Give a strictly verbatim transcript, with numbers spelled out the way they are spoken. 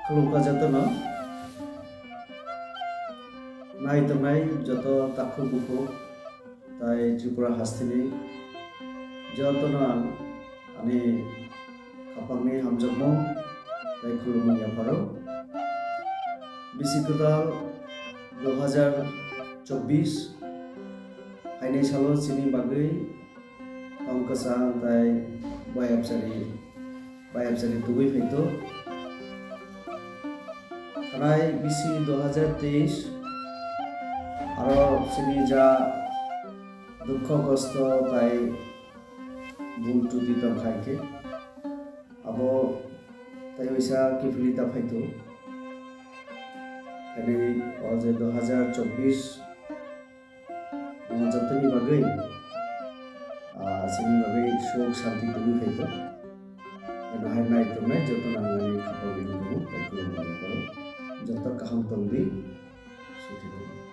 Khulumkha jotono. Nai tongnai joto takhuk bukhuk tai Tripura hasteni jotono ang ani khapangni hamjakmung tai khulumung yapharo. Bisi kwtal dui hajar chobbish phainai salo chini bagwi tong kwchang tai bayapchari, bayapchari tubui phaito. Thanai bisi dui hajar teis aro chini ja dukho kosto tai bul tuti tongkha hinkhe abo tai waisa kiphilwi ta phaito. Phainai o je dui hajar chobbish Omo jottoni bagwi, ah, chini bagwi suk shanti tubui phaito. Eno hai nai tongnai jotono ang ani khapangni hamjakmung tai khulumung yapharo. Joto kaham tongdi, sukhi tongdi.